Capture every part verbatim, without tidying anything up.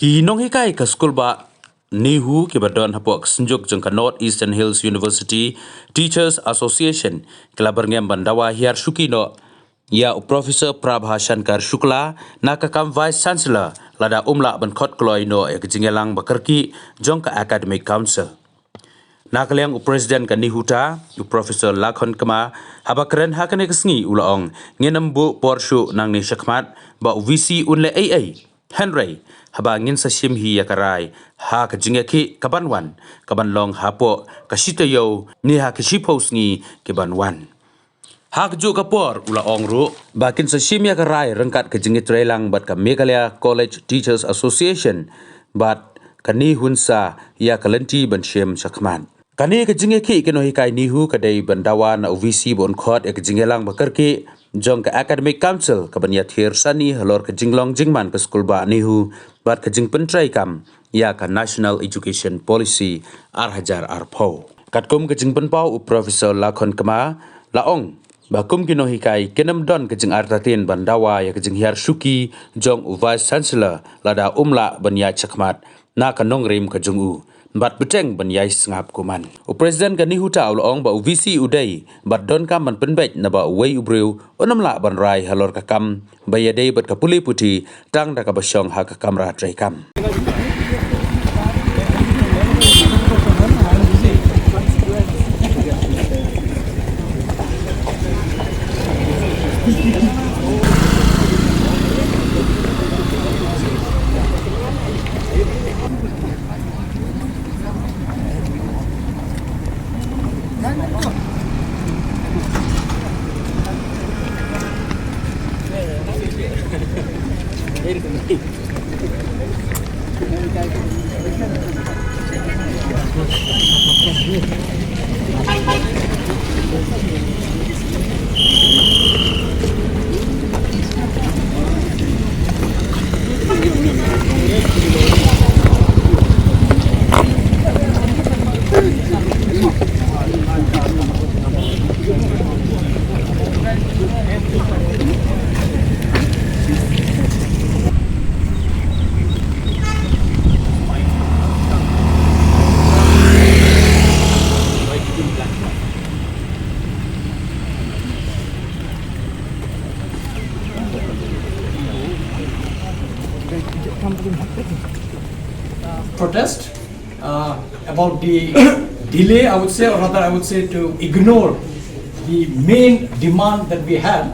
Ki nonghikai ka skulbah NEHU kiba don hapoh ka synjuk jong ka North Eastern Hills University Teachers Association ki la byrngem ban dawa hiar shuki noh ïa u Professor Prabha Shankar Shukla na ka kam Vice Chancellor lada um lah ban khot kloi noh ïa ka jingïalang ba kyrkieh jong ka Academic Council. Na ka liang u President ka NEHUTA, u Professor Lakhon Kma, haba kren ha kane ka sngi u la ong, ngin ym buh por shuh nangne shakhmat ba u VC un leh ei ei. Hynrei haba ngin sa shim hi ïa ka rai ha ka jingïakhih ka ban wan, ka ban long hapoh ka shi taïew ne ha ka shiphew sngi ki ban wan. Ha kajuh ka por u la ong ruh ba kin sa shim ïa ka rai ryngkat ka jingïatreilang bad ka Meghalaya College Teachers Association bad ka NEHUNSA ïa ka lynti ban shim shakhmat. Kane ka jingïakhih ki nonghikai NEHU ka dei ban dawa na u VC ba un khot ïa ka jingïalang ba kyrkieh jong ka Academic Council ka ban ïathir sani halor ka jinglong jingman ka skulbah NEHU bad ka jingpyntreikam ïa ka National Education Policy ar hajar arphew. Katkum ka jingpynpaw u Professor Lakhon Kma la ong ba kum ki nonghikai kin ym don ka jingartatien ban dawa ïa ka jinghiar shuki jong u Vice Chancellor lada um lah ban ïaid shakhmat na ka nongrim ka jong u bad bteng ban ïai sngap kumne. U President ka NEHUTA u la ong ba u VC u dei bad donkam ban pynbeit naba uwei u briew un ym lah ban rai halor ka kam ba ïadei bad ka pule puthi tang da kaba shong ha ka kamra treikam. Protest uh, about the delay, I would say, or rather, I would say to ignore the main demand that we have,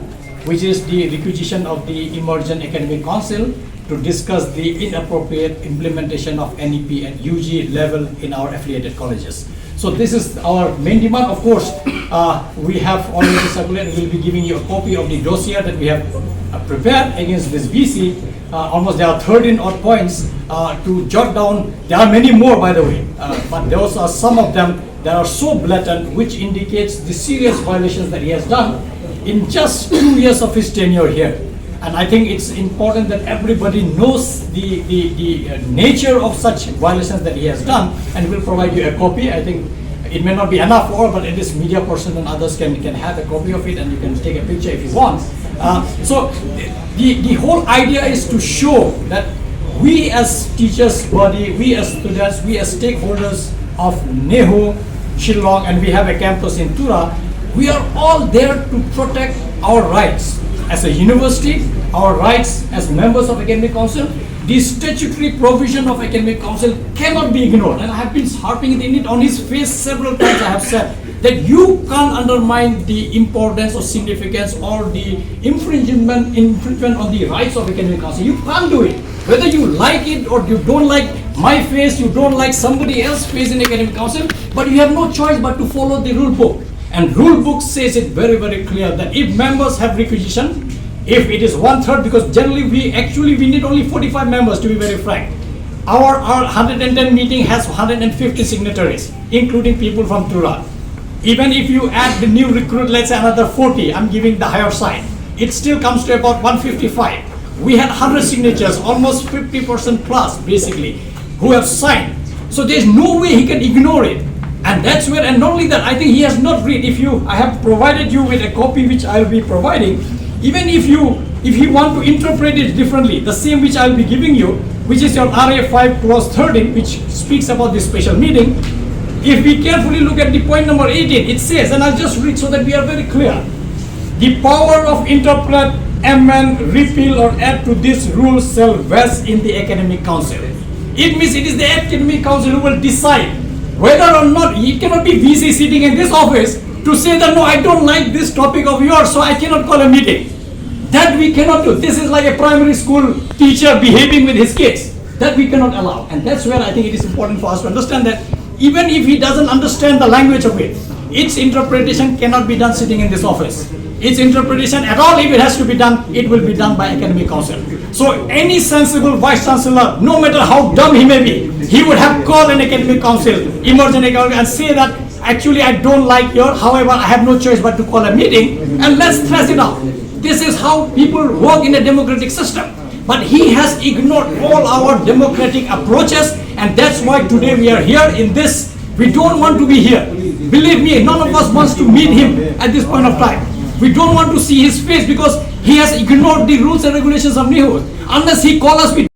which is the requisition of the Emergent Academic Council to discuss the inappropriate implementation of N E P at U G level in our affiliated colleges. So this is our main demand. Of course, uh, we have already circulated, we'll be giving you a copy of the dossier that we have uh, prepared against this V C. Uh, almost there are thirteen odd points uh, to jot down. There are many more, by the way, uh, but those are some of them that are so blatant, which indicates the serious violations that he has done in just two years of his tenure here. And I think it's important that everybody knows the, the, the uh, nature of such violations that he has done, and we'll provide you a copy. I think it may not be enough for all, but at least media person and others can, can have a copy of it, and you can take a picture if you want. Uh, so the, the whole idea is to show that we as teachers body, we as students, we as stakeholders of NEHU Shillong, and we have a campus in Tura, we are all there to protect our rights as a university, our rights as members of Academic Council. The statutory provision of Academic Council cannot be ignored, and I have been harping in it on his face several times. I have said that you can't undermine the importance or significance or the infringement infringement on the rights of Academic Council. You can't do it. Whether you like it or you don't like my face, you don't like somebody else's face in Academic Council, but you have no choice but to follow the rule book. And rule book says it very, very clear that if members have requisition, if it is one third, because generally we actually we need only forty-five members, to be very frank. Our, our hundred and ten meeting has hundred and fifty signatories, including people from Tura. Even if you add the new recruit, let's say another forty, I'm giving the higher side, it still comes to about one fifty-five. We had hundred signatures, almost fifty percent plus, basically, who have signed. So there's no way he can ignore it. And that's where, and not only that, I think he has not read. If you, I have provided you with a copy which I'll be providing. Even if you, if you want to interpret it differently, the same which I'll be giving you, which is your R A five clause thirteen, which speaks about this special meeting. If we carefully look at the point number eighteen, it says, and I'll just read so that we are very clear. The power of interpret, amend, repeal, or add to this rule shall vest in the academic council. It means it is the academic council who will decide whether or not. It cannot be V C sitting in this office to say that, "No, I don't like this topic of yours, so I cannot call a meeting." That we cannot do. This is like a primary school teacher behaving with his kids. That we cannot allow. And that's where I think it is important for us to understand that even if he doesn't understand the language of it, its interpretation cannot be done sitting in this office. Its interpretation at all, if it has to be done, it will be done by academic council. So any sensible vice chancellor, no matter how dumb he may be, he would have called an academic council, emergent academic, and say that, "Actually, I don't like your, however, I have no choice but to call a meeting and let's thrash it out." This is how people work in a democratic system. But he has ignored all our democratic approaches, and that's why today we are here in this. We don't want to be here. Believe me, none of us wants to meet him at this point of time. We don't want to see his face because he has ignored the rules and regulations of NEHU. Unless he call us, we